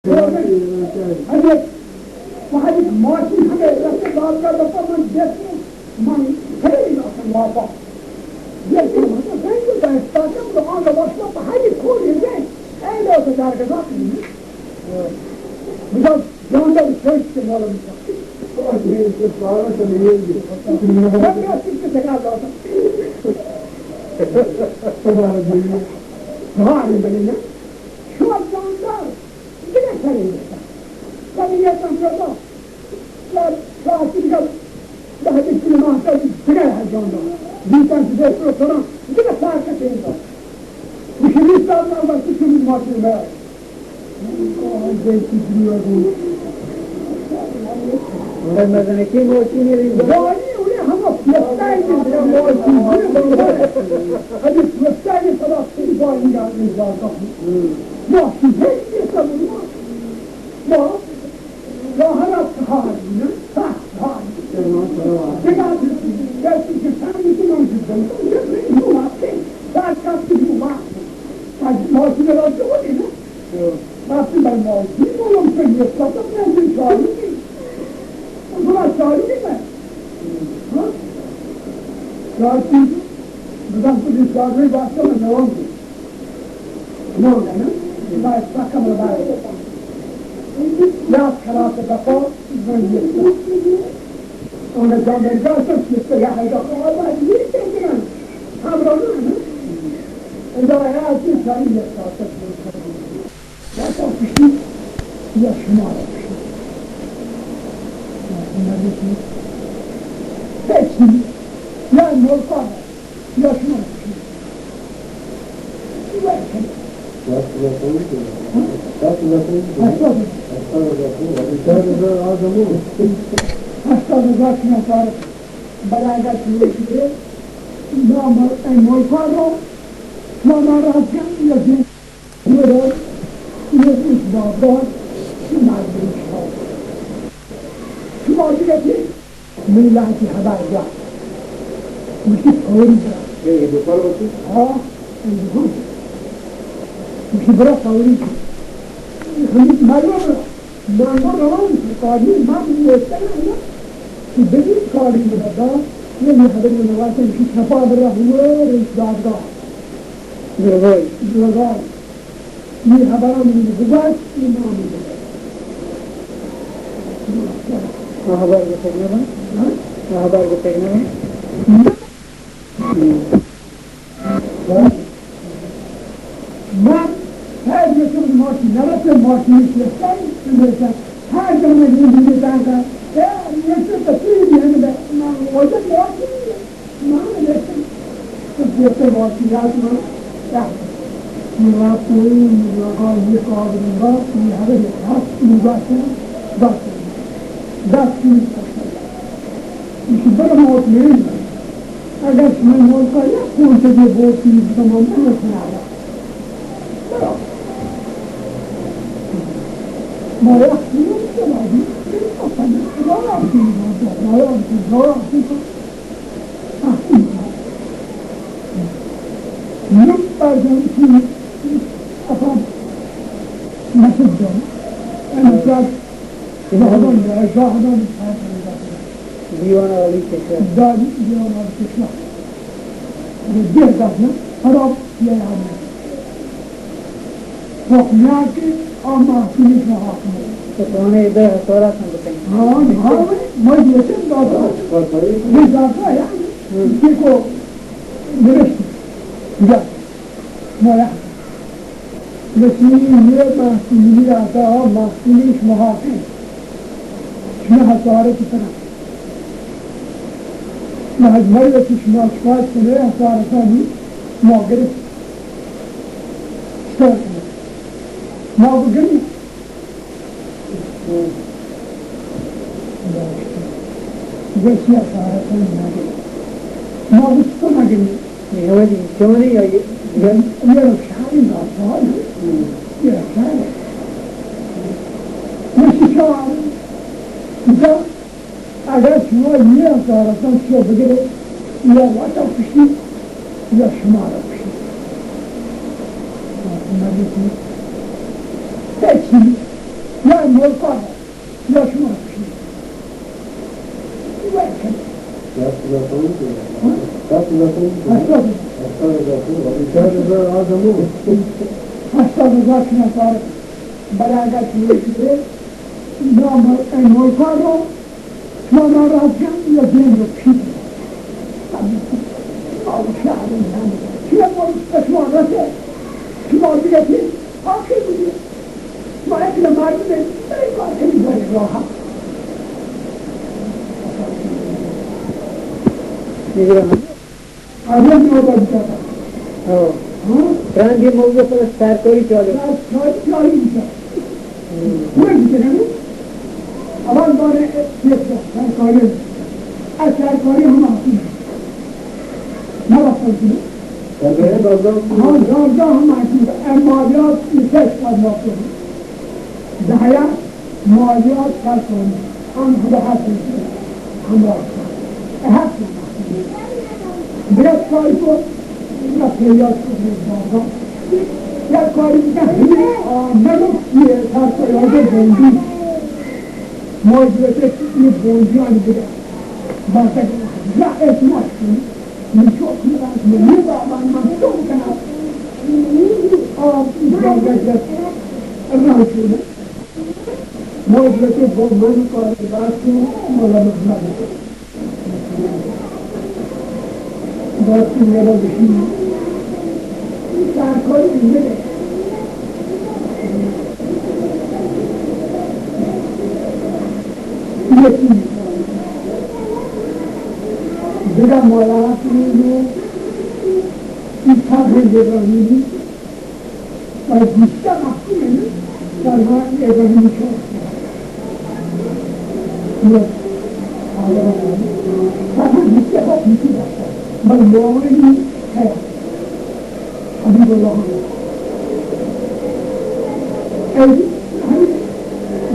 اگہ وہدے ماشین ہمے رستے دادگاہ دپا من دیکھوں، من خیلی ناسن واپا۔ دیکھوں من تو خیلی دائستاکم تو آن دباشتا پہلی کھولی دے، اے لو تو دارگزا کنی۔ مجھے جاندار شرط کے معلوم تھا۔ من راستی کے جگہ داتا۔ ہاں، بلے نا۔ شما جاندار۔ دگہ سرے گپتا۔ سرے گپتا شما، شما، شما چیزا دہ بیست کلو ماہ تا دگہ ہر جان دا۔ بیتن چیزے تو سنا، دگہ سار کتے دا۔ مشری صاحب نا وقت چیز ما چیز میں۔ مزنکی موچی نے گاڑی انہیں ہم پیستائی کے موچی۔ ابھی پیستائی کے سبب سے گاڑی گاڑی جاتا ہوں۔ موچی ہے یہ سب۔ ما راہ را تہار بودن، سخت تہار بودن۔ دگہ کسی کسانی تو من دیدم، تو یک نیم آتے، ساعت کسی نیم آتے۔ آج ماشین را جو دیدم۔ راستی بر ماشین بولم که یه ساعت من چاری بی. من چاری بی من. ها؟ راستی بزن تو چاری بی باشتا من نوام بی. نوام بی، نه؟ ما سکم رو بارد. یاد خلاص دفعه من یه ساعت. آن جا من جا سر کیسه یا حیدا خواهد باید یه ساعت من. همراه من، نه؟ اینجا را یاد چاری یه ساعت من. یا تو کشی، یا شما را کشی. یا شما را کشی. هیچی. یا ملکا را، یا شما را کشی. چی باید کنی؟ هشتاد هزار. هشتاد هزار شما کار. بلای گشت می‌شه. یا مل-، ای ملکا را، شما را کن، یا جن. برو، یه روز بابا، شما برو شما. شما دیگه چی؟ میلاتی خبر داد. میگه فوری برو. یه دو سال باشه؟ ها، این دو. میگه برو فوری. خیلی معلوم برو. من برو روان، کاری من نیستم، نه؟ که بدون کاری من دا، یه خبری من واسه میگه شفا برو، هو رئیس دادگاه. درگای. درگای. اے ہبراں منی بگوش، اے نامی بگوش۔ آ ہبر گوشگ نہ بنت؟ ہاں؟ آ ہبر گوشگ نہ بنت؟ نہ۔ من ہر یکم ماشین نرسه، ماشین کشتن، کشتن۔ ہر جمعہ دین دیگه تانکا، اے، یکم تفریح دیگه، من واجب ماشین نہ نشتم. تو پیسے واقعیات من رفت. من رفت و این آقا، یک آدم رفت، این همه رفت، این باشن، باشن. دست نیست. ایشی برو موت میرین. اگر شما موت کا یک کونچه بوتی، تمام کنه کنه. برو. ما یک کونچه بوتی، ما یک کونچه بوتی. نم پردن کی افام مسجد دان. انا جاد زاهدان، زاهدان. دیوان عالی کشور. دادی دیوان عالی کشور. انا جه دفن خراب یا یعنی. حکمیان که آ محکمی محاکمه. تو خانه ده حسارت هم بکنی. ها، ها، ما یکم دادا. می دادا یعنی. هم. که کو نوشت. یا. ما یعنی. مثل یه محکمی آتا، محکمیش محاکم. شما حسارت کنن. ما هج مره که شما شکایت کنه، حسارتانی ما گرفت. چطور کنه؟ ما بگریم. گشتی حسارتانی ما گرفت. ما گشت تو مگریم. اے ہمے چونی یا یہ، یہ شاری ناسوال ہے۔ ہم۔ یہ شاری۔ یہ شاری۔ اگر شما یہ حسارتان شو بگرے، یا وتا کشی، یا شما را کشی۔ مریض ہے۔ ہیچی۔ ملکان یا شما کشی. دست زخم کنید. ها؟ دست زخم کنید. هشتاد. هشتاد زخم. هشتاد هزار آدمو. هشتاد هزار شما کار. برای اگر چیزی شده، نام این ملکان رو شما ناراحت کن یا دین رو کشی. شما شهر رو نام. شما ملک به شما رسه. شما دیگه چی؟ آخر بودی. ما اکل مردم برای کار کنی برای راحت. دیگه آدم نوبت دارد. ها. ها؟ ترندی موضوع پر سرکاری چالو. سرکاری چالو می‌شه. هم. خوب می‌شه، نه؟ اول باره یک سرکاری. از سرکاری هم آسون. نه وقت می‌شه. سرکاری بازار. ها، بازار هم آسون. اما مالیات می‌شه از بازار. دهیا مالیات سر کنی. هم خدا هست همراه. هست. بیا کاری کو. بیا پیدا کو. بابا. یا کاری بکن. آه، نگو چیه. سر پیاده بندی. مالیات یه بندی آنی بده. بازار. یا اعتماد کنی. من چوک می‌رم، من می‌رم، من چوک می‌کنم. آه، بازار. راه شده. ما گوشت با من کار باز کن، مولا محمد. باز کن، مولا بشین. سرکاری می‌ده. یکی. دیگه مولانا کنید. این صبر ابراهیمی. و بیشتر محکوم انت در راه ابراهیمی چون. و بیشتر با بیشتر بل مومنی خیر. حبیب الله. ای، همین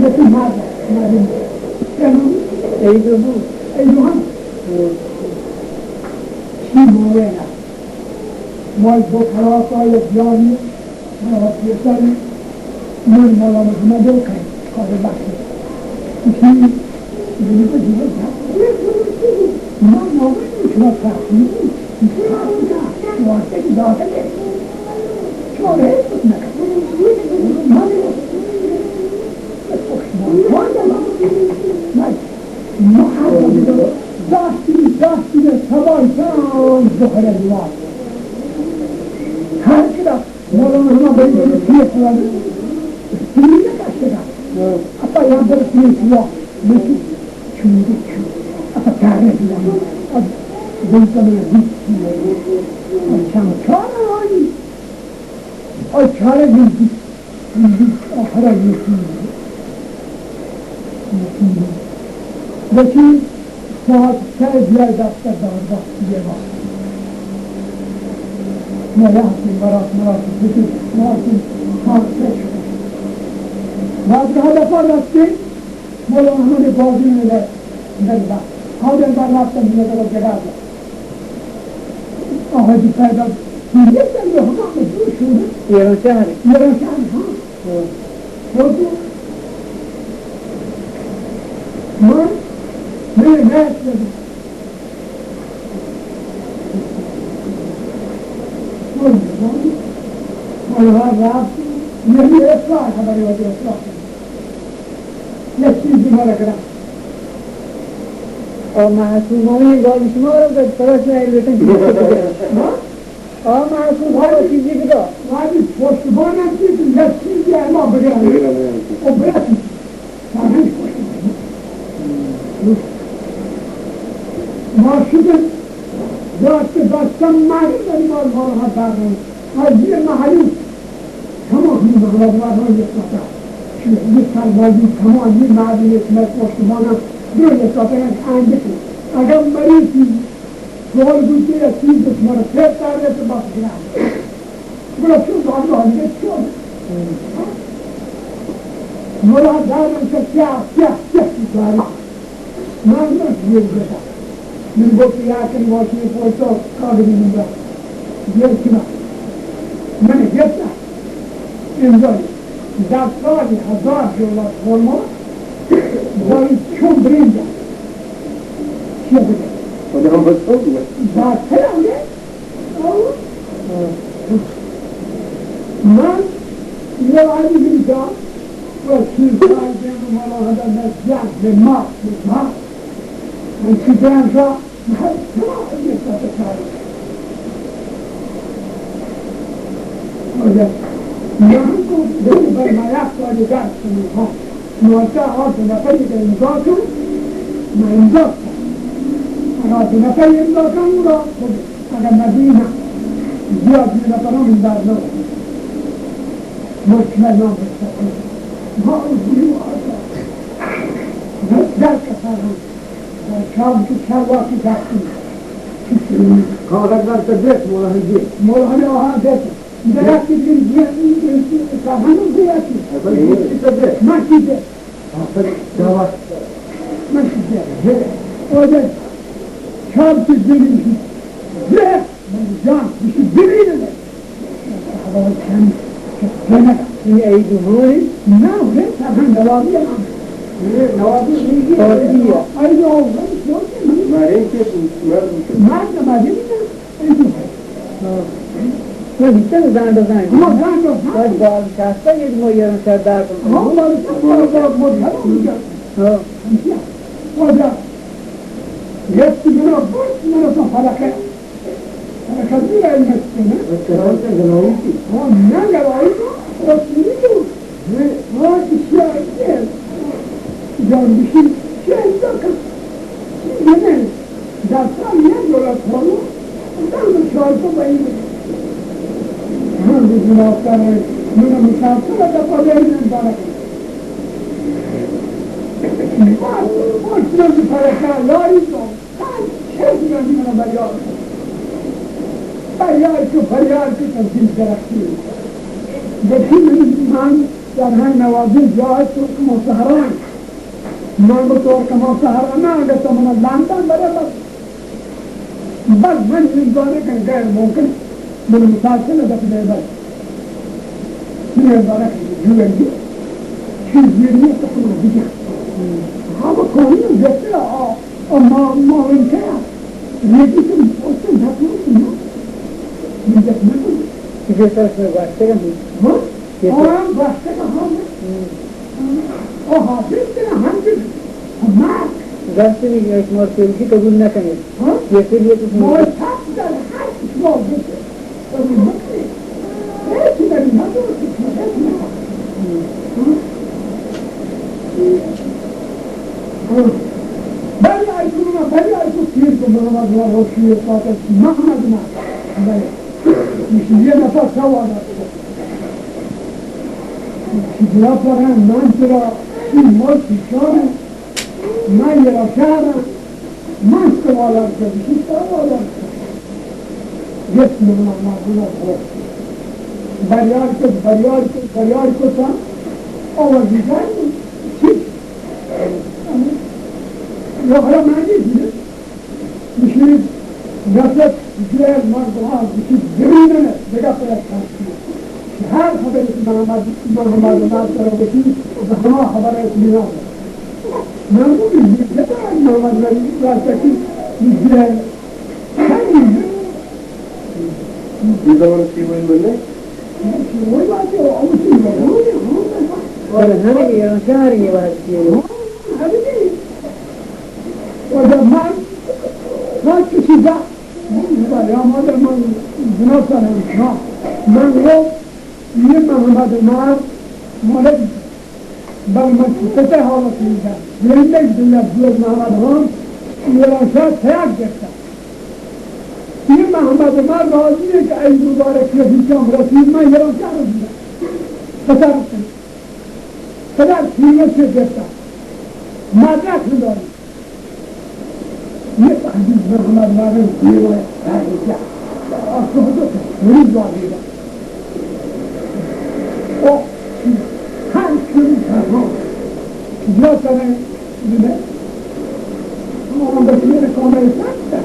یکی مرد، مرد. ای دو هم. ای دو هم. چی مومن است؟ ما دو کلاس های جانی، ما پیسر، من مولا محمد و کن، قادر بخش. اسی دنیا کو جیون تھا. ما مومن شما تھا. واسطے کی دعا کرتے. شما رہے کچھ نہ کرتے. ما نے وہ. ما هر روز داشتی، داشتی به سوای جان زهره دیوار. هر کلا مولانا ما به این پیه سوال پیه نکشته کرد. اپا یا بر پیه سوال بچو چونده چون. اپا تاره دیوار. اب بنتم بیت. اب چند چار آنی. آ چارگ انت، آخر ءَ یکی، یکی. یکی ساعت سئے بیائے دفتر دار دست دیئے وقت. ما یہتیں برات مرات بکن، ما اتیں ساعت سئے شد. بعد ہدف رستے، مولا محمد بازی میں در، در بات. ہاں، در بات رفتن، میں در جگہ. آ حاجی پیدا، یہ سن جو ہما مجبور شد. ایران شہر. ایران شہر، ہاں. ہاں. تو تو، من، میں نیت لگا. من، من، من، من، یعنی اصلاح خبر، اصلاح. یک چیزی مارا کرا. آ معصومانی گالی شما را در طرف نہ لوٹن. ہاں؟ آ معصوم ہر چیزی بدا. واجی پشتبان ہم چیز یک چیزی اما بگرن. او برسی. سرنج پشتبان. ما شدن داشت بستم مردم ما، ما را در رہے. از یہ محلوم تمام این محلات مردم یک پتا. چون یک سال مردم تمام این مردم یک مردم پشتبان هم دو یک پتا یک اندکی. اگر مریضی سوال بوتی یا چیز شما را پیر تاره تو بس گران. گڑا چون دارو ہمیں چون؟ مولا دارن کہ کیا، کیا، کیا چیز داری؟ من نہ گیر گتا. من گفت یا کہ ماشین پوچھو کاغذی من گیر کنا. من گرتا. انجوی. در سالی هزار دولت خورما داری چون برنج است. چیه بگه؟ خدا هم بس خوب بود. در سه هم یه؟ او؟ من یه علی اینجا و چیز کار دیم و مالا هده نزدیک به ما، به ما. من چیزی هم جا محل تمام یه سطح کاری. آیا من کو دل بر ما یک سالی درس کنم، ها. نوزده ها دو نفری که امضا کن، من امضا کنم. اگر دو نفری امضا کن، او را بده. اگر ندی، نه. زیاد دو نفران من در نو. من شما نام بسته کنم. ما او دیو آتا. در کسانم. شام که چار واقعی دستیم. کاغذ در تو دست، مولا هندی. مولا هندی آها دست. درختی دیگه دیگه، این، این، این، سرهنگ هم دیگه چی؟ اصلاً این چی تو دست؟ من چی دست؟ اصلاً دعوت. من چی دست؟ آجا چهار چیز دیگه چی؟ زه، من جان، بشی ببینه. این عید هونی؟ نه، نه، سرهنگ نوابی هم. نه، نوابی میگی. عید هونی، من مارین که مرد. مرد مارین نه؟ ها. تو بیشتر زنگ بزن. ما زنگ بزن. باز باز شسته یک ما یه سردار کن. ها، باز شسته، باز باز باز. ها. واجه. یک منا بس، منا تو فرقه. فرقه دور این مسته، نه؟ فرقه دور این مسته. ها، نه، نه، نه، نه. ها، بسیار، جان بشی، چه اندر کن؟ چیزی نه. در سال یک دولت خورو، دن به چهار تا بایی. من به جناب کره، من مسافر دفعه داریم امبارک. باز، باز، من فرقه یاری تو. چه زمانی من بریار کن. بریار که، بریار که تبدیل درختی. بسی من، من در هر نوازی جای تو که متحران. من به طور که ما سهر نه، اگه تو من لندن بره بس. بس من این زانه که غیر ممکن. من مسافر دفعه بس. من زانه که جوندی. چیز می‌بینی تو کنه دیگه. هوا کنی بهتره آ. اما ما این که یکی تو اصلاً حکومت نه. من دست نکنم. دیگه سر سر باشتگم. ها؟ آرام باشتگم، ها؟ آها، بهتره هم که مرگ. دست می‌گیره، شما سلفی قبول نکنید. ها؟ یه سری یه قسم ما تپ در هر شما بشه. قبول نکنید. هیچ دلیل نداره که شما هیچ نکنید. ها؟ ها. بلی، ای تو من، بلی، ای تو پیر تو من، من، من، روشی، پاک، محمد، من. بلی. می‌شه یه نفر سوال داره. چی جواب دارن؟ من چرا این ملک شام، من یه را شهرم، من سوالم که بشی سوالم که. یه سوال من بنا خود. بریار کت، بریار کت، بریار کت، آوازی جان، چی؟ یه حالا معنی دیگه. بشید، نفرت جویل مردمان بشید ببینن، دگه پرستان کنن. هر خبری که محمد، محمد ناصر بشید، به هما خبر اطمینان. من بودم، محمد ولی راستکی جویل. همین. دیدم سی وی منه. سی وی باتی، او سی وی. بله، همین، شهر یه وقتی. همین. و در من، من چیزی دا، من یا مادر من جناسان هم، من گو، یه محمد مار مولوی، بل من چی پتہ حالت می‌دم. زندگی دنیا دور محمد خان، ایران شاه تیاگ گرتا. یه محمد مار راضی ہے کہ ای مبارک رفیق ہم رسید، من ایران شاه رسیدم. پتہ رسید. پدر سینه چه گرتا. مدرک نداری. یک حدیث به همه مردم دیوان درجه. آسفه تو سری جوابی دا. او هر سری تنها. یا تنه بده. اما من بسیار کامل سخته.